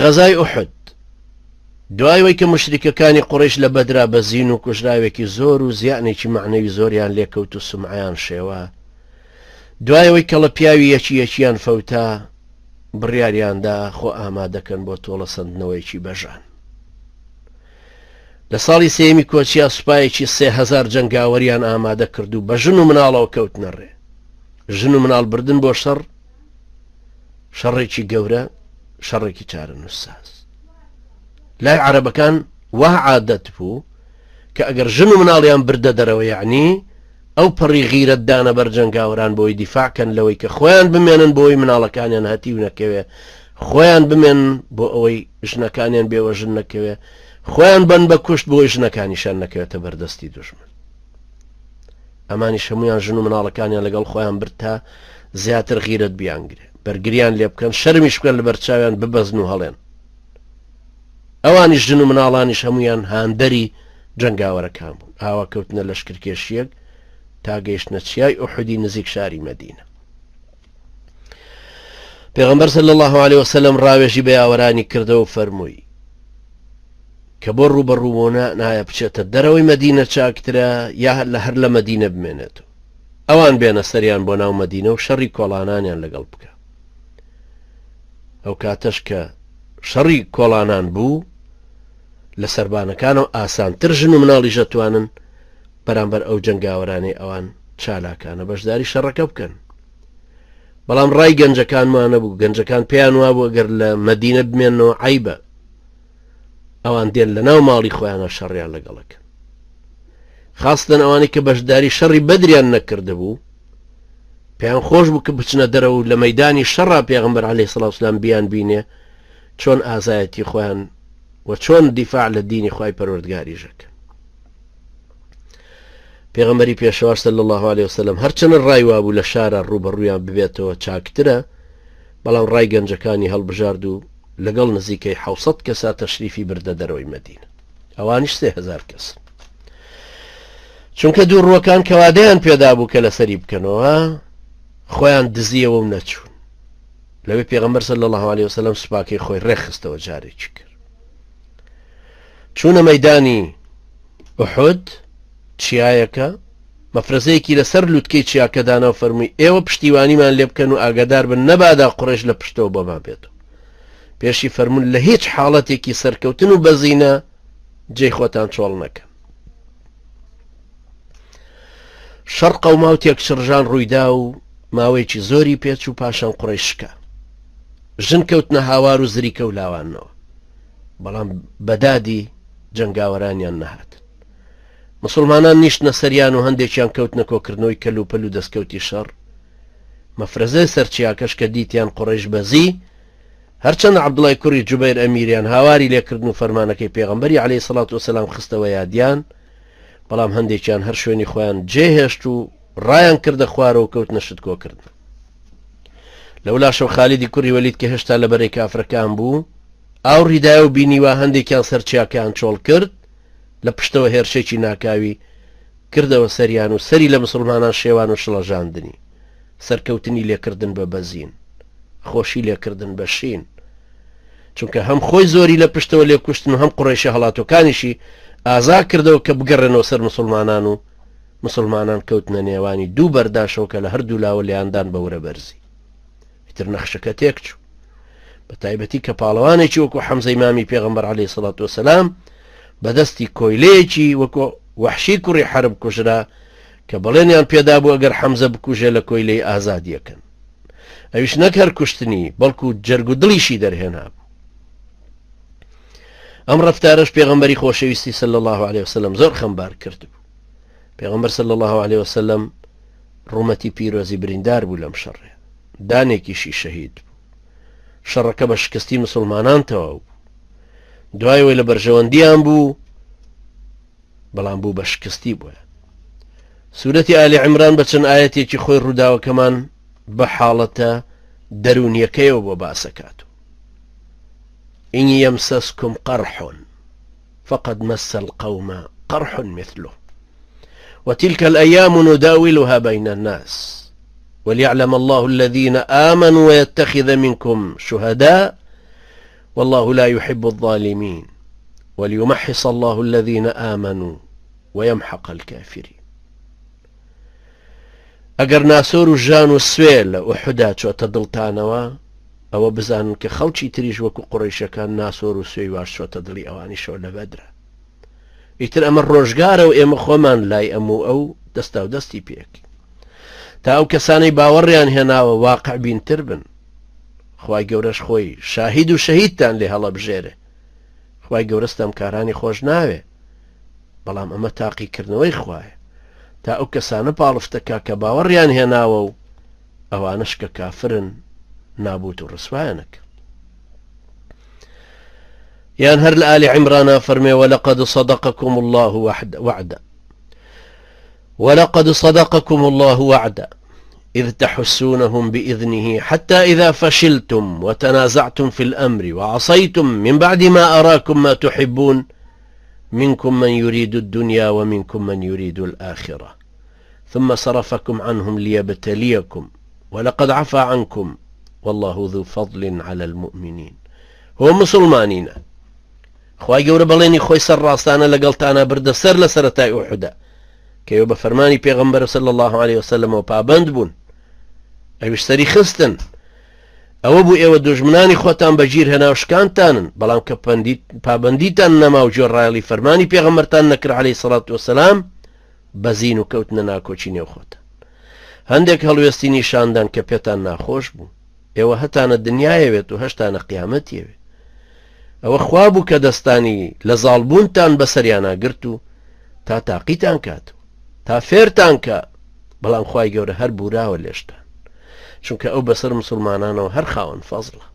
غەزای ئوحد دوای وەی کە مشریکەکانی قوڕیش لە بەدرا بەزین و کوژراوێکی زۆر و زیانێکی مەعنەوی زۆریان لێکەوت و سومعەیان شێوا، دوای ئەوەی کەڵە پیاوی یەکی یەکیان فەوتا، بڕیاریاندا خۆ ئامادەکەن بۆ تۆڵە سەندنەوەیەکی بەژان. لە ساڵی سێیەمی کۆچیا سوپایەکی 3000 جەنگاوەریان ئامادە کرد و بە ژن و مناڵەوە کەوتنە ڕێ. ژن و مناڵ بردن بۆ شەڕ شەڕێکی گەورە، شەڕێکی چارەنووسساز. لای عەرەبەکان وا عادەت بوو کە ئەگەر ژن و مناڵیان بردە دەرەوە یەعنی ئەو پەڕی غیرەت دانە بەر جەنگاوەران بۆی دیفاع کەن لەوەی کە خۆیان بمێنن بۆی مناڵەکانیان هەتیو نەکەوێ خۆیان بمێن بۆ ئەوەی ژنەکانیان بێوە ژن نەکەوێ خۆیان بن بە کوشت بۆی ژنەکانیشان نەکەوێتە بەردەستی دوژمن ئەمانیش هەمویان ژن و مناڵەکانیان لەگەڵ خۆیان برد تا زیاتر غیرەت بیانگرێ بەرگریان لێ بکەن شەرمیش بکەن لە بەرچاویان ببەزن و هەڵێن ئەوانیش ژن و مناڵانیش هەمویان هاندەری جەنگاوەرەکان بوون ئاوا کەوتنە لەشکرکێشیەک تا گەیشتنە چیای ئوحودی نزیک شاری مەدینە پێغەمبەر صلی الله علیه وسلم ڕاوێژی بە یاوەرانی کردەوە و فەرمووی کە بۆ ڕووبەڕووبوونە نایە بچێتە دەرەوەی مەدینە چاکترە یا لە هەر لە مەدینە بمێنێتەوە ئەوان بێنە سەریان بۆ ناو مەدینە و شەڕی کۆڵانانیان لەگەڵ بکە ئەو کاتەش کە شەڕی کۆڵانان بوو لە سەربانەکانەوە ئاسانتر ژن و مناڵیش ئەتوانن بەرامبەر ئەو جەنگاوەرانەی ئەوان چالاکانە بەشداری شەڕەکە بکەن بەڵام ڕای گەنجەکان وانەبوو گەنجەکان پێیان وابوو گەر لە مەدینە بمێنەوە عیبە ئەوان دێن لە ناو ماڵی خۆیانە شەڕیان لەگەڵەکە خاستن ئەوانەی کە بەشداری شەڕی بەدریان نەکردبوو پێیان خۆش بوو کە بچنە دەرەوە و لە مەدانی شەڕا پێغمبەر عليه سڵاو سلام بیان بینێ چۆن ئازایەتی خۆیان و چۆن دیفاع لە دینی خوای پەروەردگاریش ئەکەن. پێغەمبەری پێشەوا صلی الله علیه وسلم هەرچەنە ڕای وابوو لە شارە ڕووبەڕوویان ببێتەوە چاکترە، بەڵام ڕای گەنجەکانی هەڵبژارد و لەگەڵ نزیکەی 700 کەسا تەشریفی بردە دەرەوەی مەدینە. ئەوانیش 3000 کەس. چونکە دوو ڕووەکان کەوادەیان پێدابوو کە لەسەری بکەنەوە خۆیان دزیەوە و نەچوون. لەوێ پێغەمبەر صلی اللە علیە وسلم سوپاکەی خۆی ڕێکخستەوە جارێکی کرد چوونە مەدانی ئوحد چیایەکە مەفرەزەیەکی لەسەر لوتکەی چیاکەدانا و فەرمووی ئێوە پشتیوانیمان لێ بکەن و ئاگادار بن نەبادا قڕێش لە پشتەوە بۆمان بێت پێشی فەرمونون لە هیچ حاڵەتێکی سەرکەوتن و بەزینە جێی خۆتان چۆڵ نەکەن شەڕ قەوما و تێکچڕژان ڕوویدا و ماوەیەکی زۆری پێچوو پاشان قوڕەیش شکا. ژن کەوتنە هاوار و زریکە و لاوانەوە. بەڵام بەدادی جەنگاوەرانیان نەهاتن. مسوڵمانان نیشتنە سەریان و هەندێکیان کەوتنە کۆکردنەوەی کەلوپەل و دەستکەوتی شەڕ. مەفرەزەی سەر چیاکەش کە دیتیان قوڕەیش بەزی، هەرچەندە عەبدوڵای کوڕی جوبەیر ئەمیریان هاواری لێکردن و فەرمانەکەی پێغەمبەری عەلەیهی سڵات وسەلام خستەوە یادیان، بەڵام هەندێکیان هەر شوێنی خۆیان جێهێشت و ڕایان کردە خوارەوە و کەوتنە شت کۆکردن. لەولاشەوە خالیدی کوڕی وەلید کە هێشتا لە بەرەی کافرەکان بوو، ئاوڕی دایە و بینی وا هەندێکیان سەر چیاکەیان چۆڵ کرد، لە پشتەوە هێرشێکی ناکاوی کردەوە سەریان و سەری لە مسوڵمانان شێوان و شڵەژاندنی. سەرکەوتنی لێکردن بە بەزین، خۆشی لێکردن بە شین. چونکە هەم خۆی زۆری لە پشتەوە لێ کوشتن و هەم قوڕەیشە هەڵاتوەکانیشی ئازا کردەوە کە بگەڕێنەوە سەر مسوڵمانان و مسوڵمانان کەوتنە نێوانی دوو بەرداشەوە کە لە هەردوو لاوە لێیاندان بە ورە بەرزی. ئیتر نەخشەکە تێکچوو. بە تایبەتی کە پاڵەوانێکی وەکو حەمزەی مامی پێغەمبەر عەلەیهی سڵات وسلام بەدەستی کۆیلەیەکی وەکو وەحشی کوڕی حەرب کوژرا کە بەڵێنیان پێدابوو ئەگەر حەمزە بکوژێ لە کۆیلەی ئازادیەکەن. ئەویش نەک هەر کوشتنی بەڵکو جەرگ و دڵیشی دەرهێنابوو. ئەم ڕەفتارەش پێغەمبەری خۆشەویستی صلی الله علیه وسلم زۆر خەمبار کردبوو. پێغەمبەر صلی الله علیه وسلم ڕوومەتی پیرۆزی بریندار بوو لەم شەڕێ دانێکیشی شەهید بوو. شەڕەکە بە شکستی مسلمانان تەواو بوو. دوای ئەوەی لە بەرژەوەندیان بوو بەڵام بوو بە شکستی بۆیان. سورەتی ئالی عیمران بە چەند ئایەتێکی خۆی ڕووداوەکەمان بە حاڵەتە دەروونیەکەیەوە بۆ باسەکات و إن يمسسكم قرح فقد مس القوم قرح مثله وتلك الأيام نداولها بين الناس وليعلم الله الذين آمنوا ويتخذ منكم شهداء. واللە لا یحب الظالمین وليمحص الله الذین آمنوا ويمحق الكافرین. ئەگەر ناسۆر و ژان و سوێ لە ئوحدا چۆتە دڵتانەوە ئەوە بزانن کە خەڵکی تریش وەکو قوڕەیشەکان ناسۆر و سوێی واش چۆتە دڵی ئەوانیشەوە لە بەدرە. ئیتر ئەمە ڕۆژگارە و ئێمە خۆمان لای ئەم و ئەو دەستاو دەستی پێکەین تا ئەو کەسانەی باوەڕیان هێناوە واقع بینتر بن. خوای گەورەش خۆی شاهید و شەهیدتان لێ هەڵەبژێرێ. خوای گەورە ستەمکارانی خۆش ناوێ. بەڵام ئەمە تاقیکردنەوەی خوایە تا ئەو کەسانە پاڵفتەکا کە باوەڕیان هێناوە و ئەوانەش کە کافرن نابوت و ڕسوایانەکە. یان هەر لە ئالی عیمرانا فەرمێ ولقد صدقكم الله وعده ولقد صدقكم الله وعده إذ تحسونهم بإذنه حتى إذا فشلتم وتنازعتم في الأمر وعصيتم من بعد ما أراكم ما تحبون منكم من يريد الدنيا ومنكم من يريد الآخرة ثم صرفكم عنهم ليبتليكم ولقد عفا عنكم والله ذو فضل على المؤمنين. هۆ موسڵمانینە خوای گەورە بەڵێنی خۆی سەر ڕاستانە لەگەڵتانە بردە سەر لە سەرەتای ئوحودا کە ئێوە بە فەرمانی پێغەمبەر صلی الله علیه وسلم و پابەند بوون ئەویش سەری خستن ئەوە بوو ئێوە دوژمنانی خۆتان بەگیر هێنا و شکانتانن بەڵام کە پابەندیتان نەما و گوێڕایەڵی فەرمانی پێغەمبەرتان نەکرد علیه الصلاة والسلام بەزین و کەوتنە ناکۆکی نێو خۆتان. هەندێک هەڵوێستی نیشاندان کە پێتان ناخۆش بوو. ئێوە هەتانە دنیایەوێت و هەشتانە قیامەتیەوێ. ئەوە خوا بوو کە دەستانی لە زاڵبوونتان بەسەریانا گرت و تا تاقیتان کاتەوە، تا فێرتان کا، بەڵام خوای گەورە هەر بووراوە لێشتان. چونکە ئەو بەسەر موسڵمانانەوە هەر خاوەن فەزڵە.